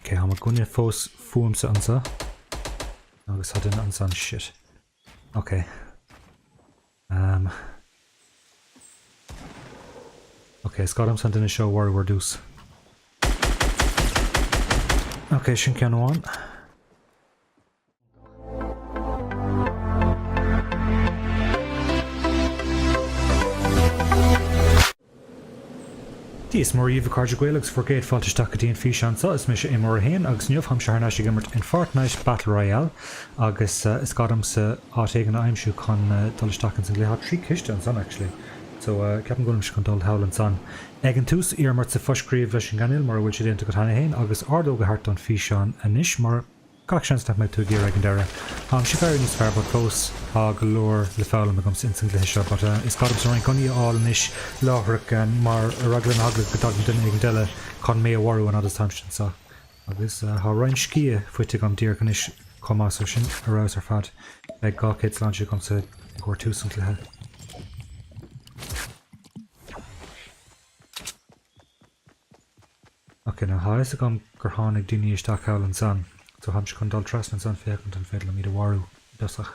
Ok, tá mo dhuine fós fúmsa anseo. Agus tá duine ansan, shit. Ok. Um. Ok, is gá domsa an duine seo a mharú ar dtús. Ok, sin ceann amháin. Dia is Muire dhaoibh a chairde Gael agus bhur gcéad fáilte isteach go dtí an físeán seo. Is mise Imreoir 1 agus inniu táimse thar n-ais ag imirt in Fortnite Battle Royale agus is gá domsa áit éigin a aimsiú chun dul isteach ins an gcluiche. Tá 3 ciste ansan actually so ceapaim go bhfuilimse chun dul thall ansan. Ag an tús iarraim ortsa foscríobh leis an gcainéal mura bhfuil sé déanta agat cheana féin agus ordóg a thabhairt don físeán anois mar Gach seans nach mbeidh tú ag iarraidh ag an deireadh. Táimse ag éirí níos fearr but fós tá go leor le foghlaim agamsa ins an gcluiche seo but is gá domsa roinnt gunnaí a fháil anois láithreach mar ar eagla na heagla go dtagann duine éigint eile chun mé a mharú an fhad is táimse anseo. Agus tá roinnt sciath faighte agam díreach anois chomh maith so sin ar fheabhas ar fad. Beidh 200 sláinte agamsa i gcomhair tús an chluiche. Ok, now tá fhios agam gur tháinig daoine isteach thall ansan, so táimse chun dul trasna ansan féachaint an féidir liom iad a mharú i dtosach.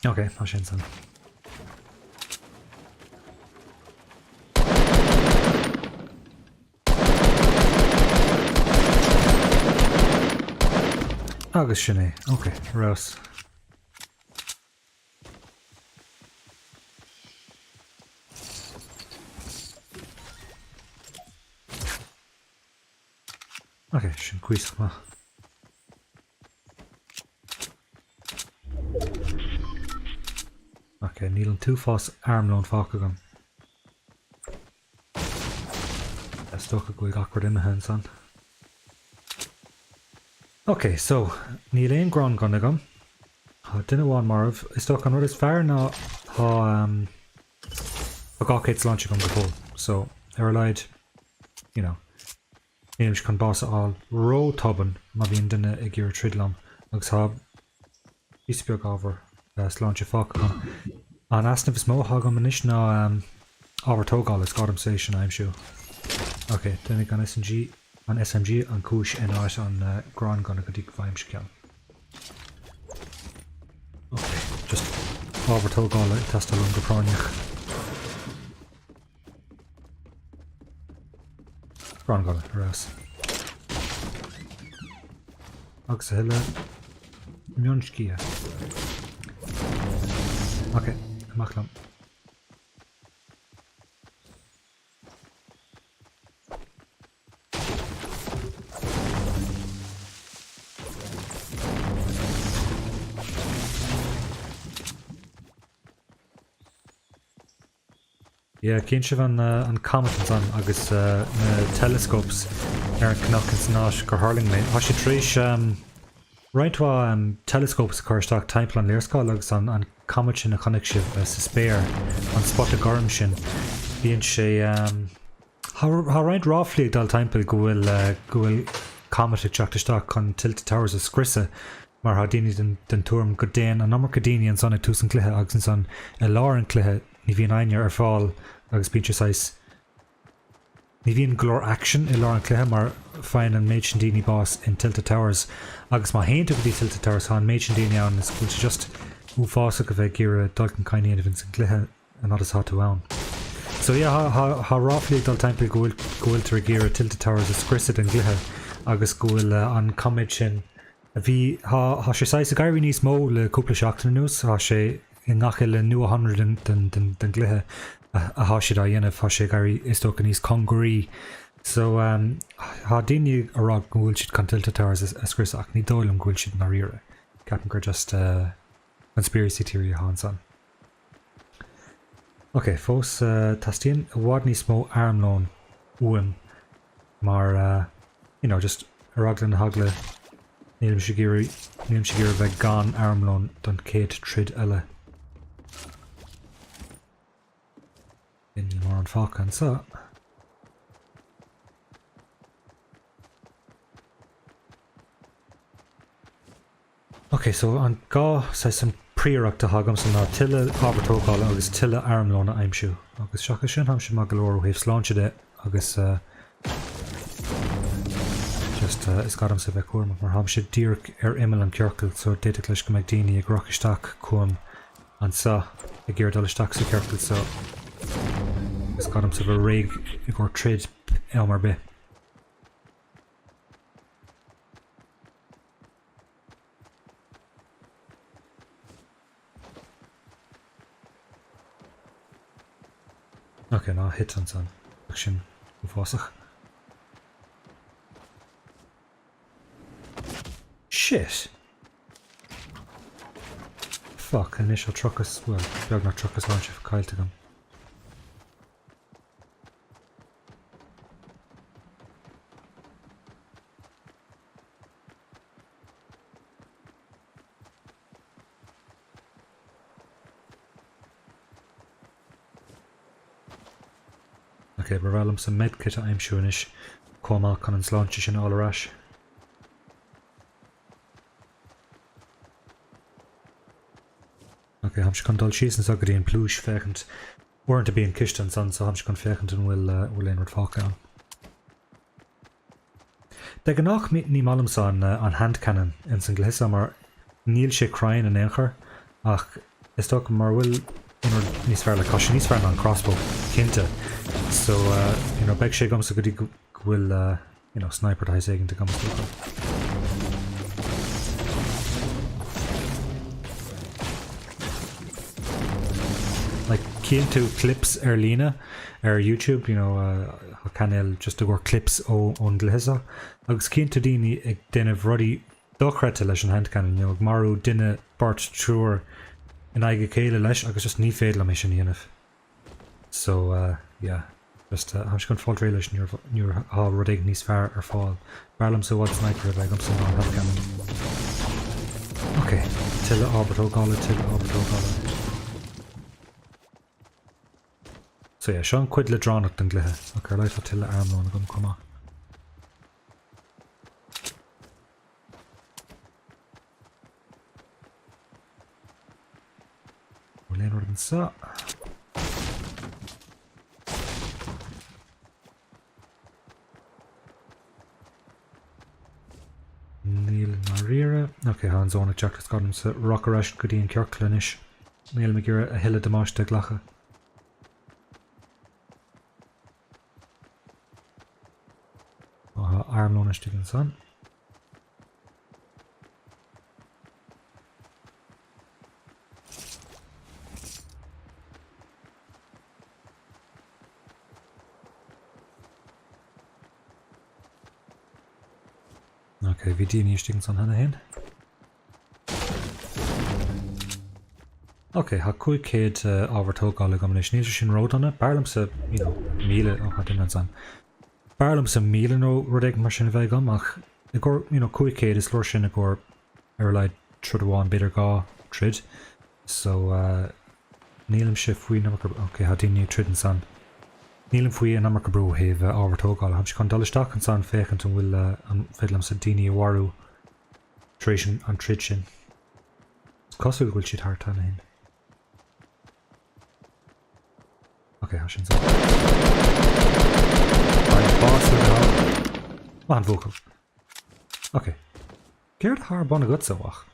Ok, tá sé ansan. Agus sin é. Ok, ar fheabhas. Ok, sin cuíosach maith. Ok, níl an t-uafás armlón fágtha agam. Is dócha go bhfuil gach rud imithe ansan. Ok, so, níl aon grand gun agam. Tá duine amháin marbh. Is dócha an rud is fearr ná tá tá 200 sláinte agam go fóill. So, ar a laghad, you know, nílimse chun bás a fháil ró-tobann má bhíonn duine ag iarraidh troid liom. Agus tá píosa beag ábhar sláinte fágtha agam. An easnamh is mó atá agam anois ná ábhar tógála, is gá domsa é sin a aimsiú. Ok, déanfaidh an SMG An SMG an chúis in áit an grand gun go dtí go bhfaighimse ceann. Ok, just ábhar tógála ag teastáil uaim go práinneach. Grand gun, ar fheabhas. Agus a thuilleadh mionsciath. Ok, amach liom. Yeah, cíonn sibh an, uh, an comet ansan agus uh, na telescopes ar an cnoc ins an áit gur thuirling mé. Tá siad tar éis um, roinnt mhaith um, telescopes a chur isteach timpeall an léarscáil agus an, an comet sin a chonaic sibh sa spéir, an spota gorm sin, bíonn sé um, Tá roinnt ráflaí ag dul timpeall go bhfuil go bhfuil comet ag teacht isteach chun Tilted Towers a scriosadh mar tá daoine den den tuairim go dtéann an iomarca daoine ansan ag tús an chluiche agus ansan i lár an chluiche ní bhíonn éinne ar fáil agus bíonn sé saghas ní bhíonn go leor action i lár an chluiche mar faigheann an méid sin daoine bás in Tilted Towers agus má théann tú go dtí Tilted Towers tá an méid sin daoine ann is go bhfuil sé just uafásach a bheith ag iarraidh dul chun cinn a dhéanamh ins an gcluiche. an fhad is atá tú ann. So yeah, tá, tá ráflaí ag dul timpeall go bhfuil, go bhfuiltear ag iarraidh Tilted Towers a scriosadh den gcluiche agus go bhfuil an coiméad sin a bhí, tá, tá sé saghas ag éirí níos mó le cúpla seachtain anuas, tá sé i ngach uile nuashonrú den, den, den, den gcluiche atá siad á dhéanamh, tá sé ag éirí is dócha níos cóngaraí. So um, tá daoine ag rá go bhfuil siad chun Tilted Towers a, a scriosadh ach ní dóigh liom go bhfuil siad i ndáiríre. Ceapaim gur just uh, conspiracy theory atá ansan. Ok, fós teastaíonn i bhfad níos mó armlóin uaim mar you know, just ar eagla na heagla nílimse ag iarraidh, nílimse ag iarraidh bheith gan armlón don chéad troid eile. Níl mórán fágtha anseo. Ok, so an gá, saghas an príomh. príoracht atá agamsa ná tuilleadh ábhar tógála agus tuilleadh armlóin a aimsiú. Agus seachas sin, táimse maith go leor ó thaobh sláinte de agus just is gá domsa bheith cúramach mar táimse díreach ar imeall an ciorcail so d'fhéadfadh leis go mbeidh daoine ag rith isteach chugam anseo ag iarraidh dul isteach sa chiorcal so is gá domsa bheith réidh i gcomhair troid am ar bith. Ok, ná thit ansan. Ach sin uafásach. Shit! Fuck, anois tá 30, well, beagnach 30 sláinte caillte agam. Ok, ba bhreá liomsa medkit a aimsiú anois chomh maith chun an sláinte sin a fháil ar ais. Ok, táimse chun dul síos anseo go dtí an pluais féachaint. Uaireanta bíonn ciste ansan so táimse chun féachaint an bhfuil bhfuil aon rud fágtha ann. De ghnáth ní maith liomsa an hand cannon ins an gcluiche seo mar níl sé cruinn in aon chor ach is dócha mura bhfuil aon rud níos fearr like tá sé níos fearr ná an crossbow cinnte so you know beidh sé agamsa go dtí go bhfuil you know sniper de shaghas éigint agam is dócha. Like cíonn tú clips ar líne ar YouTube you know tá cainéal just i gcomhair clips ó ón gcluiche seo agus cíonn tú daoine ag déanamh rudaí dochreidte leis an hand cannon you know ag marú duine, beirt, triúr in aghaidh a chéile leis agus just ní féidir liom é sin a dhéanamh. So yeah just táimse chun fáil réidh leis nuair nuair atá rud éigin níos fearr ar fáil. B'fhearr liomsa i bhfad sniper a bheith agamsa ná an hand cannon. Ok, tuilleadh ábhar tógála, tuilleadh ábhar tógála. So yeah, seo an cuid leadránach den gcluiche. Ok, ar a laghad tá tuilleadh armlóin agam chomh maith. Bhfuil aon rud anseo? Níl i ndáiríre. Ok, tá an zón ag teacht is gá domsa rith ar ais go dtí an ciorcal anois. Nílim ag iarraidh a thuilleadh damáiste a ghlacadh. Tá armlón istigh ansan. Ok, bhí daoine istigh ansan cheana féin. Ok, tá 500 ábhar tógála agam anois. Níl sé sin ródhona. B'fhearr liomsa, you know, 1000 ó tá duine ansan. B'fhearr liomsa 1000 nó rud éigin mar sin a bheith agam ach i gcomhair, you know, 500 is leor sin i gcomhair ar a laghad troid amháin, b'fhéidir dhá troid. So, nílimse faoi an iomarca, ok, tá daoine ag troid ansan. Nílim faoi an iomarca brú ó thaobh ábhar tógála. Táimse chun dul isteach ansan féachaint an bhfuil, an féidir liomsa daoine a mharú tar éis an troid sin. Is cosúil go bhfuil siad thart cheana féin. Ok, tá sin sa. Faigh bás le do thoil. Maith an buachaill. Ok. Céard atá ar bun agatsa, a mhac?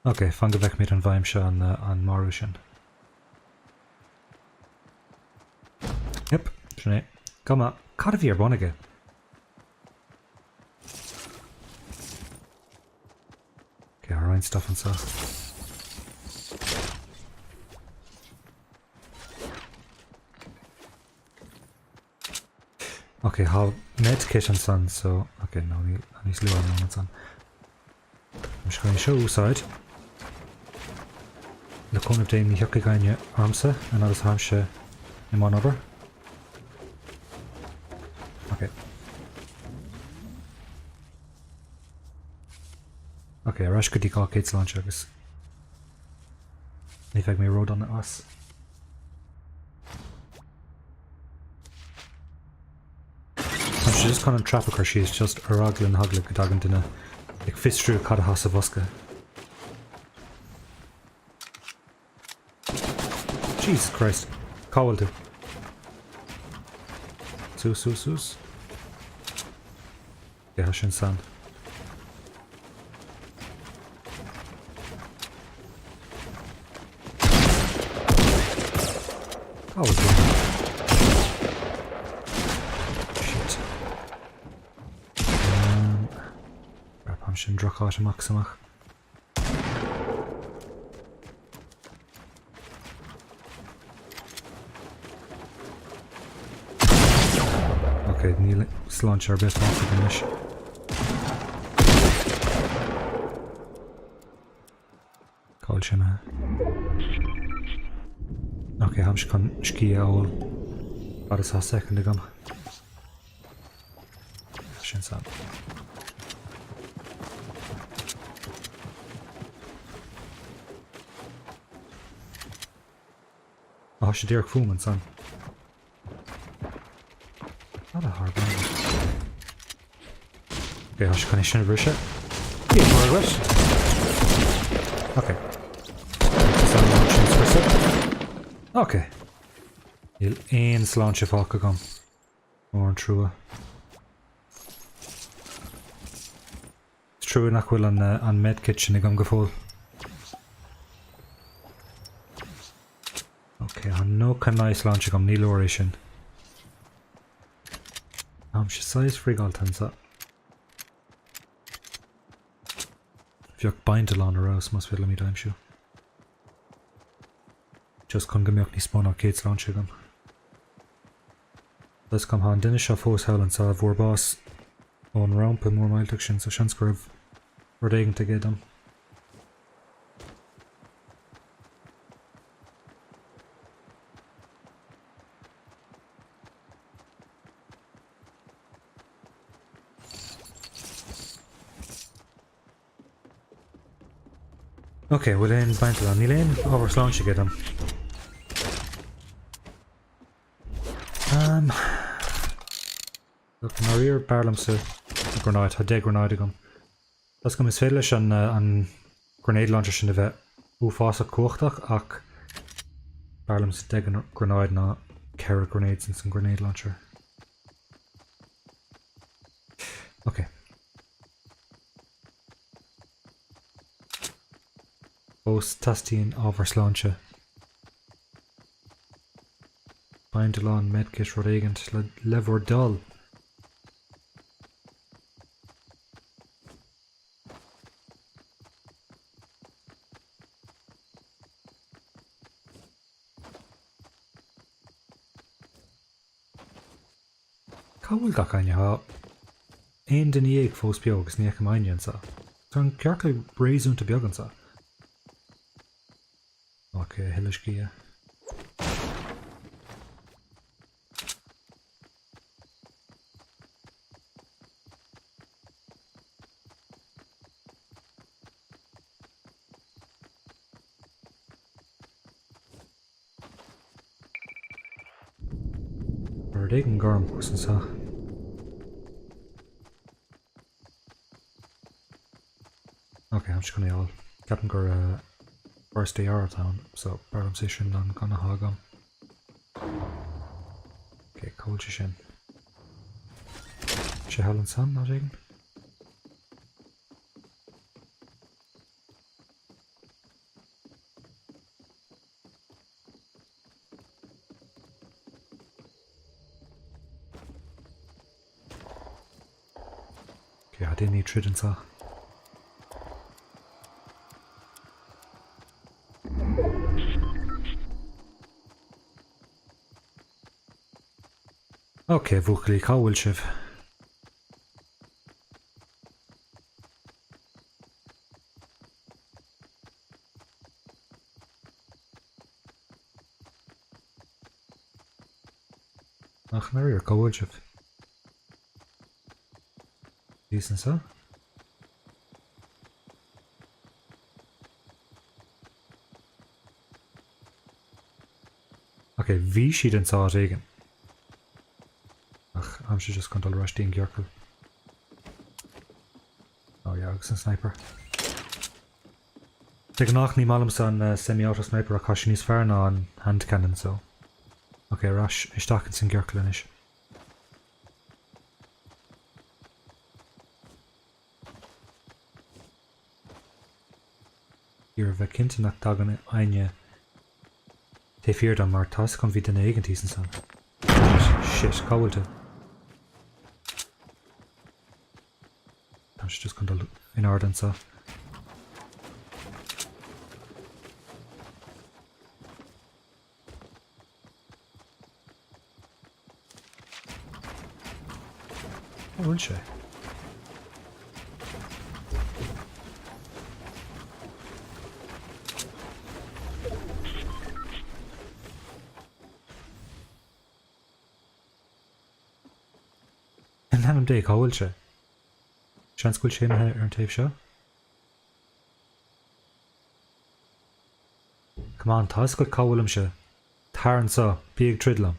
Ok, fan go bhfeicfimid an bhfaighimse an marú sin. Yep, sin é. Go maith. Cad a bhí ar bun aige? Ok, tá roinnt stuff anseo. Ok, tá medkit ansan, so, ok, no, níl níos lú armlóin ansan. Táimse chun é seo a úsáid. Le cúnamh Dé ní thiocfaidh éinne ormsa an fhad is atáimse i mbun obair. Ok. Ok, ar ais go dtí 200 sláinte agus ní bheidh mé ródhona as. Táimse just chun an trap a chur síos just ar eagla na heagla go dtagann duine ag fiosrú cad atá sa bhosca. Jesus Christ. Cá bhfuil tú? Suas, suas, suas. Ok, tá sin san. Cá bhfuil tú? Shit. Um, Crap, sin drocháit amach is amach. Ok, níl sláinte ar bith fágtha agam anois. Cá bhfuil sin? Ok, táimse chun scíth a fháil. Fad is atá soicind agam. Sin san. Tá sé díreach fúm ansan. Cad a tharla? Ok, tá sé chun é sin a bhriseadh. Bíodh mar agat. Ok. Ok. Níl aon sláinte fágtha agam. Mór an trua. Is trua nach bhfuil an, eh, an medkit sin agam go fóill. Ok, tá 99 sláinte agam, ní leor é sin. Táimse saghas friotghalta anseo. Bheadh bindealán ar fheabhas más féidir liom iad a aimsiú. Just chun go mbeadh níos mó ná 100 sláinte agam. Tá 'fhios agam, tá an duine seo fós thall anseo a fuair bás ón rampa mór millteach sin, so seans go raibh rud éigint aige dom. Ok, bhfuil aon bindealán? Níl aon ábhar sláinte aige dom. Um, look, i ndáiríre b'fhearr liomsa na gránáid, tá 10 gránáid agam. Tá 'fhios agam is féidir leis an, uh, an grenade launcher sin a bheith uafásach cumhachtach ach b'fhearr liomsa 10 gránáid ná 4 grenades ins an grenade launcher. Ok. Fós teastaíonn ábhar sláinte. Bindealán, medkit, rud éigint le, le bhur dtoil. Cá bhfuil gach éinne? Tá aon duine dhéag fós beo agus ní fheicim éinne anseo. Tá an ciorcal réasúnta beag anseo. Ok, a thuilleadh scíthe. Rud éigin gorm thuas anseo. Ok, táimse chun é a fháil. Ceapaim gur Burst AR atá ann, so b'fhearr liomsa é sin ná an gunna atá agam. Ok, cá bhfuil sé sin? Sé thall ansan, áit éigin? Ok, tá daoine ag troid anseo. Ok, bhuachaillí, cá bhfuil sibh? Ach i ndáiríre, cá bhfuil sibh? Thíos anseo? Ok, bhí siad anseo áit éigin. Ach, am Táimse just chun dul ar ais dtí an gciorcal. Oh yeah, agus an sniper. De gnách ní maith liomsa an semi-auto sniper ach tá sé níos fearr ná an hand cannon so. Ok, ar ais isteach ins an gciorcal anois. Iarraidh bheith cinnte nach dtagann éinne taobh thiar dom mar tá 'fhios agam bhí duine éigin thíos ansan. Shit, shit, cá bhfuil tú? Tá sé just chun dul in airde anseo. Cá bhfuil sé? In ainm Dé, cá bhfuil sé? Seans go bhfuil sé imithe ar an taobh seo? Come on, tá 'fhios agat cá bhfuilimse. Tar anso, bí ag troid liom.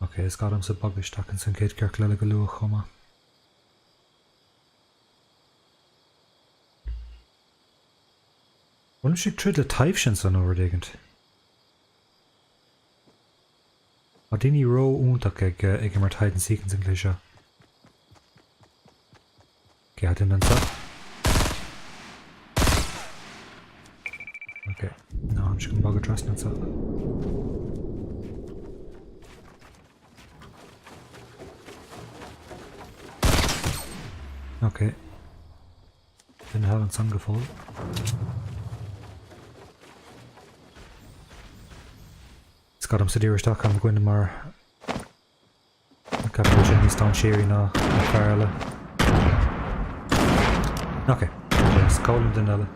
Ok, is gá domsa bogadh isteach ins an chéad ciorcal eile go luath chomh maith. Bhfuilimse ag troid le taibhse anso nó rud éigint? Tá daoine ró-iontach ag ag imirt hide and seek ins an gcluiche seo. Ok, tá duine anseo. Ok, ná táimse chun bogadh trasna anseo. Ok. Duine thall ansan go fóill. Is gá domsa díriú isteach ar mo dhuine mar ceapaim go bhfuil sé níos dainséaraí ná an fear eile. Ok, is cá bhfuil an duine eile?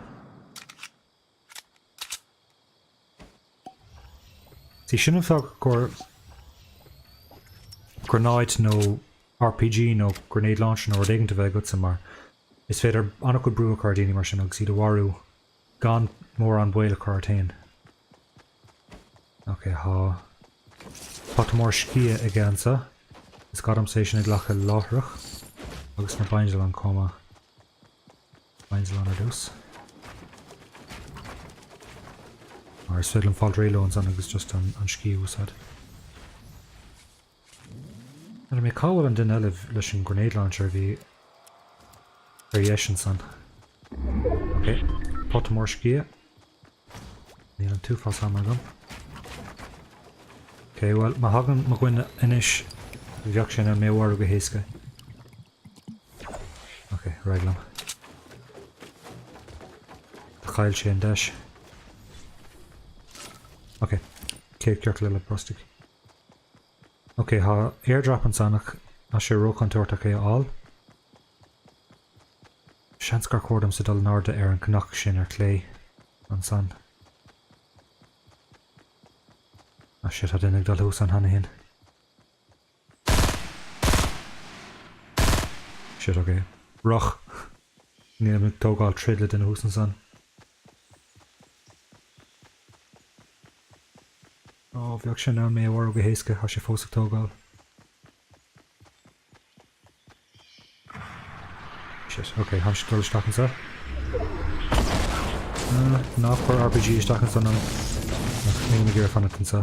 See, sin an fáth gur gránáid nó RPG nó grenade launcher nó rud éigin a bheith agatsa mar is féidir an-chuid brú a chur ar daoine mar sin agus iad a mharú gan mórán baol a chur ort féin. Ok, tá pota mór sciath aige anseo. Is gá domsa é sin a ghlacadh láithreach agus na bindealáin chomh maith. Bindealán ar dtús. Mar is féidir liom fáil réidh leo ansan agus just an sciath a úsáid. N'fheadar mé cá bhfuil an duine eile leis an grenade launcher a bhí ar dheis ansan. Ok, pota mór sciath. Níl an t-uafás ama agam. Ok, bhuel, má thagann mo dhuine anois, bheadh sé in ann mé a mharú go héasca. Ok, ar aghaidh liom. Chaill sé an deis. Ok, céad ciorcal eile brostaigh. Ok, tá airdrop ansan ach tá sé róchontúirteach é a fháil. Seans gur chóir domsa dul in airde ar an cnoc sin ar clé ansan. Ah shit, tá duine ag dul thuas ann cheana féin. Shit, ok. Roch! Nílim ag tógáil troid le duine thuas ansan. Ó, bheadh sé in ann mé a mharú go héasca, tá sé fós ag tógáil. Shit, ok, táimse ag dul isteach anseo. Ná cuir RPG isteach ansan ionam. Nílim ag iarraidh fanacht anseo.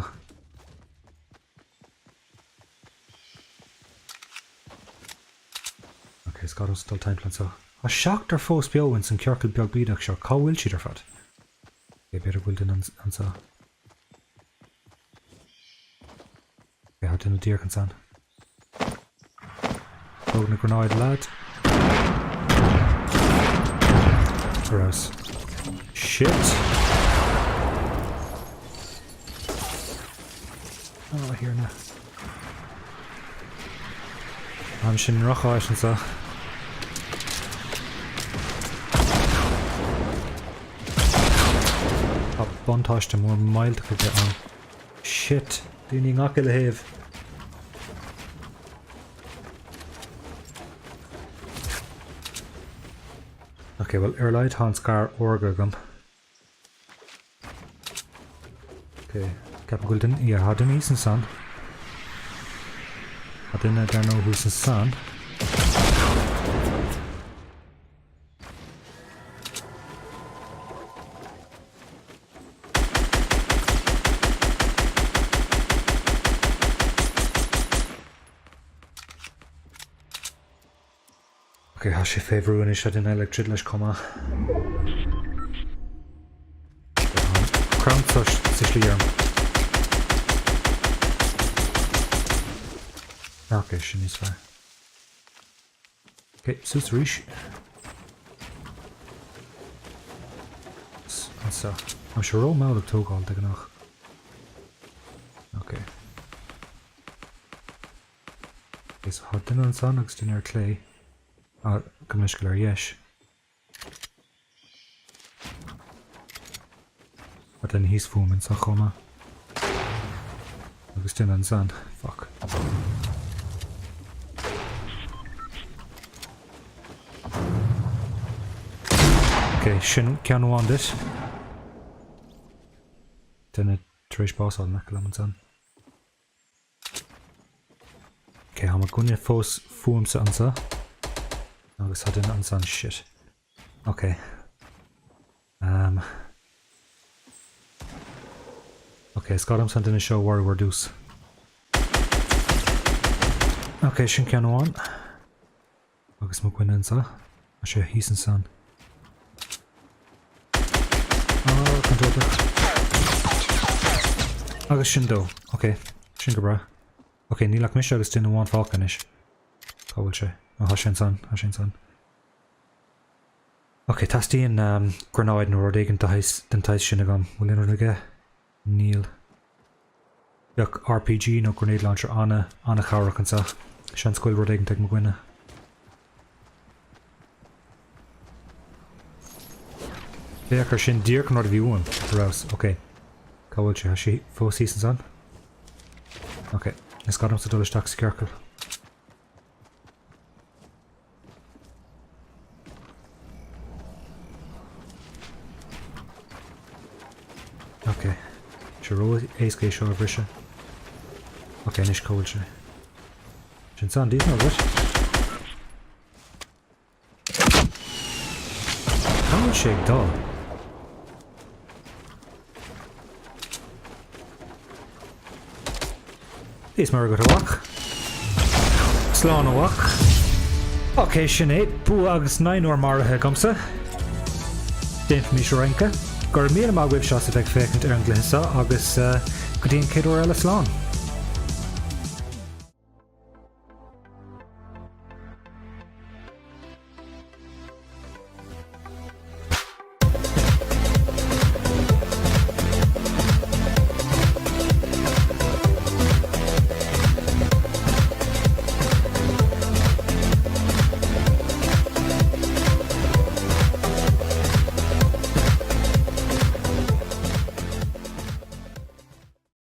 Ok, is gá domsa dul timpeall anseo. Tá seachtar fós beo ins an ciorcal beag bídeach seo, cá bhfuil siad ar fad? Ok, b'fhéidir go bhfuil duine anseo. Tá duine díreach ansan. Tóg na gránáid lad. Ar fheabhas. Shit. Ó, a Thiarna. Táimse i ndrocháit anseo. Tá buntáiste mór millteach aige ann. Shit! Daoine i ngach uile thaobh. Ok, bhuel, ar a laghad tá an scar órga agam. Ok, Ceapaim go bhfuil duine, yeah, tá duine thíos ansan. Tá duine dar ndóigh thuas ansan. Ok, tá sé fé bhrú anois, tá duine eile ag troid leis chomh maith. Crann sa slí orm. Ok, sin níos fearr. Ok, suas arís. Anseo. Tá sé ró-mhall ag tógáil de gnách. Ok. Ok, so tá duine ansan agus duine ar clé. Ah, gabh mo leithscéal ar dheis. Tá duine thíos fúm anseo chomh maith. Agus duine ansan. Fuck. Ok, sin ceann amháin duit. Duine tar éis bás a fháil in aice liom ansan. Ok, tá mo dhuine fós fúmsa anseo. Agus tá duine ansan, shit. Ok. Um. Ok, is gá domsa an duine seo a mharú ar dtús. Ok, sin ceann amháin. Agus mo dhuine anseo. Tá sé thíos ansan. Oh, contúirteach. Agus sin dó. Ok, sin go breá. Ok, níl ach mise agus duine amháin fágtha anois. Cá bhfuil sé? Ó, tá sé ansan, tá sé ansan. Ok, teastaíonn um, gránáid nó rud éigin den tsaghas sin agam. Bhfuil aon rud aige? Níl. Bheadh RPG nó grenade launcher ana, ana-chabhrach anseo. Seans go bhfuil rud éigin ag mo dhuine. Féach ar sin, díreach an rud a bhí uaim. Ar fheabhas. Ok. Cá bhfuil sé? Tá sé fós thíos ansan? Ok. Is gá domsa dul isteach sa ciorcal. Ok. Sé ró-éasca é seo a bhriseadh. Ok, anois cá bhfuil sé? Sin san, díobh nó rud? Cá bhfuil sé ag dul? Dia 's Muire agat a mhac. Slán a mhac. Ok, sin é. Bua agus naonúr maraithe agamsa. Déanfaimis rince. Go raibh míle maith agaibh as a bheith ag féachaint ar an gcluiche seo agus go dtí an chéad uair eile slán.